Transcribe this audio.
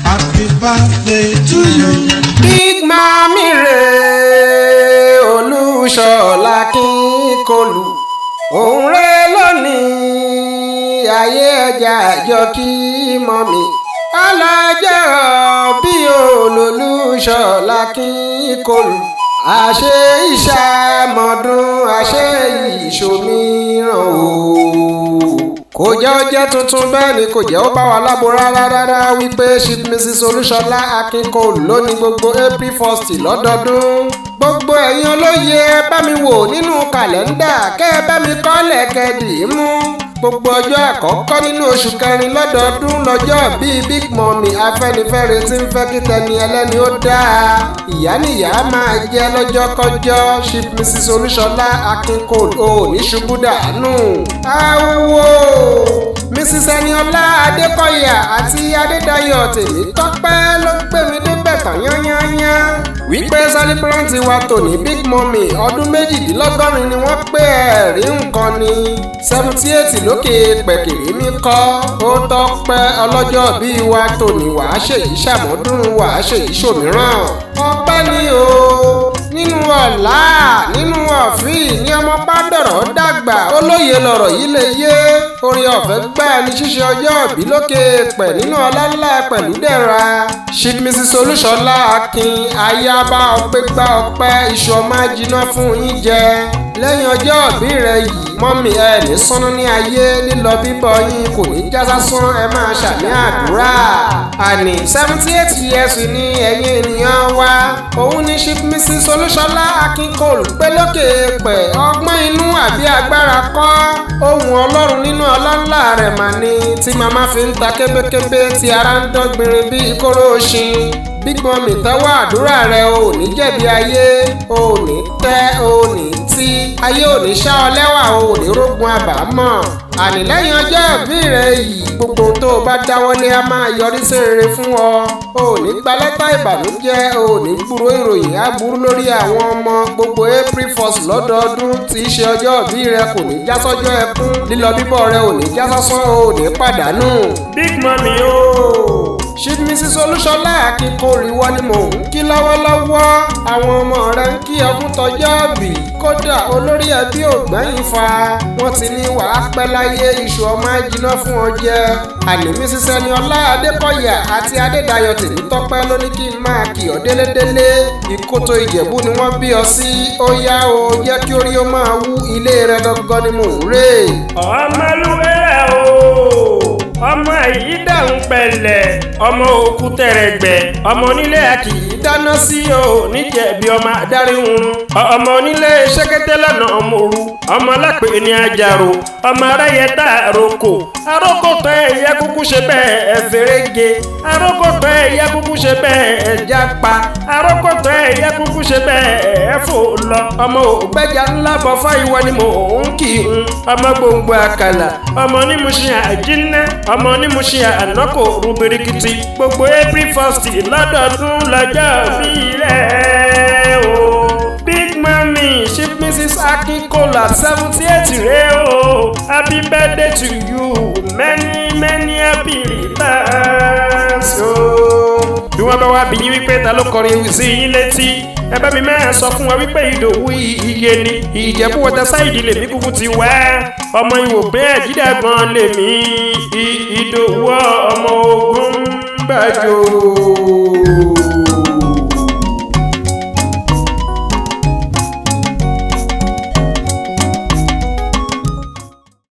Happy birthday to you. Big Mami rè, Olúṣọlá Kínkọlù, òun rè lónìí. Ayé ẹja àjọ kí mummy ọlọ́jọ́ bí olólùṣọlá Kínkọlù, àṣẹ ìṣàmọ̀dún, àṣẹ ìṣòmíràn o. Kò jẹ́ ó jẹ́ tuntun, bẹ́ẹ̀ ni kò jẹ́ ó bá wa lábo rárá rárá wípé Chief Mrs Olúṣọlá Akínkọlù ló ní gbogbo April 1st lọ́dọọdún. Gbogbo ẹ̀yin olóye, ẹ bá mi wò nínú kàlẹ́ndà, kẹ́ ẹ bá mi kọ́lẹ̀ kẹ́dì í mú. Gbogbo ọjọ́ àkọ́kọ́ nínú oṣù kẹrin lọ́dọọdún lọ́jọ́ bíi Big Mummy Afẹ́nifẹ́re tí ń fẹ́ kí tẹni ẹlẹ́ni ó dáa. Ìyá nìyá máa jẹ́ lọ́jọ́kọ́jọ́. Chief Mrs Olúṣọlá Akínkòlù, ò ní ṣubú dànù. Awo Mrs Ẹniọlá Adékọ̀yà àti Adédayọ̀ Tèmítọ́pẹ́ ló gbé mi débẹ̀ tán yányányá wípé celebrant wa tòní, Big Mummy, ọdún 78 ni wọ́n pé. Ẹ̀rí nǹkan ni, 78 lókè pẹ̀kìrì mi kọ́. Ó tọ́pẹ́, ọlọ́jọ́ bíi wa tòní, wàá ṣèyí ṣàmọ́dún, wàá ṣèyí ṣòmíràn. Ọpẹ́ ni o. Nínú ọ̀la, nínú ọ̀fìn ní ọmọ pádọ̀rọ̀ dàgbà, olóye lọ̀rọ̀ yìí lè yé. Orin ọ̀fẹ́ gbà ní ṣíṣe ọjọ́ ìbí lókè pẹ̀ nínú ọlá ńlá pẹ̀lú dẹ̀ra. Chief Mrs Olúṣọlá Akin, ayaba ọpẹ́ gbá ọpẹ́, iṣu ọmọ ajiná fún yín jẹ lẹ́yìn ọjọ́ ìbí rẹ yìí. Mummy, ẹ ní sánú ní ayé, lílọ bíbọ̀ yín kò ní já sásán. Ẹ máa ṣàmì àdúrà. Àní 78 years ní ẹ̀yin ènìyàn wa, òun ní Chief Mrs Olúṣọlá Akínkòlù pé lókè pẹ̀. Ọgbọ́n inú àbí agbára kọ́, ohun Ọlọ́run nínú ọlá ńlá rẹ̀ mà ní tí màmá fi ń ta kébékébé, tí ara ń dán gbìnrín bí kóró ṣin. Big Mummy, tẹ́wọ́ àdúrà rẹ, ò ní jẹ̀bi ayé, ò ní tẹ́, ò ní tí ayé ò ní ṣá ọ lẹ́wà, ò ní rógun àbámọ̀. Àní lẹ́yìn ọjọ́ ìbí rẹ yìí, gbogbo ohun tó o bá dáwọ́lé á máa yọrí sí rere fún ọ. Ò ní gba lẹ́tà ìbànújẹ́, ò ní gbúrò ìròyìn aburú lórí àwọn ọmọ. Gbogbo April 1st lọ́dọọdún tí í ṣe ọjọ́ ìbí rẹ kò ní já sọ́jọ́ ẹkún, lílọ bíbọ̀ rẹ ò ní já sásán, ò ní pàdánù. Big Mummy o. Chief Mrs Olúṣọlá Akínkòrí, wọ́n ni mò ń kí lọ́wọ́lọ́wọ́. Àwọn ọmọ rẹ̀ ń kí ọ fún tọjọ́ bì, kódà olórí ẹbí ò gbẹ́yìn fa. Wọ́n ti ní wàá pẹ́ láyé, iṣu ọmọ ajiná fún ọ jẹ. Àní Mrs Ẹniọlá Adékọ̀yà àti Adédayọ̀ Tèmítọ́pẹ́ ló ní kí n máa kí ọ délédélé. Ìkótó Ìjẹ̀bú ni wọ́n bí ọ sí. Ó yá o, jẹ́ kí orí ó máa wú. Ilé rẹ gangan ni mò ń rè. Ọmọlúwẹ̀rẹ̀ o, ọmọ yìí dáhùn pẹ̀lẹ́, ọmọ òkú tẹ̀rẹ̀gbẹ̀, ọmọ onílé kì í dáná sí o níjẹ̀bi, ọmọ adarí hun, ọmọ onílé ṣẹ́kẹ́tẹ́ lọ́nà ọmọoru, ọmọ alápè ní ajaro, ọmọ aráyẹ tá àròkò àròkò tán, ẹ̀yẹ kúkú ṣe bẹ́ẹ̀ ẹ̀ fèrègé àròkò tán, ẹ̀yẹ kúkú ṣe bẹ́ẹ̀ ẹ̀ jápa àròkò tán, ẹ̀yẹ kúkú ṣe bẹ́ẹ̀ ẹ̀ fò lọ. Ọmọ ògbẹ́jà ńlá bọ̀ fáìwọ ni mò ń kì í, ọmọ gbòǹgbò àkàlà, ọmọ onímùsìn àjínná, ọmọ onímùsìn ànákò rúbirikiti. Gbogbo April 1st lọ́dọọdún lọ́jọ́ bí rẹ̀ o. Big Mummy, Chief Mrs Akinkola, 78 rẹ̀ o. Happy birthday to you, many many happy returns o. Bí wọ́n bá wá bí yín wípé ta ló kọrin sí yín létí, ẹ bá mi máa sọ fún wa wípé Ìdòwú iye ni. Ìjẹ̀bú Waterside lèmi kúkú ti wá, ọmọ ìwòpé ẹ̀jídàgbọ́n lèmi, Ìdòwú ọmọ ogun bàjọ́.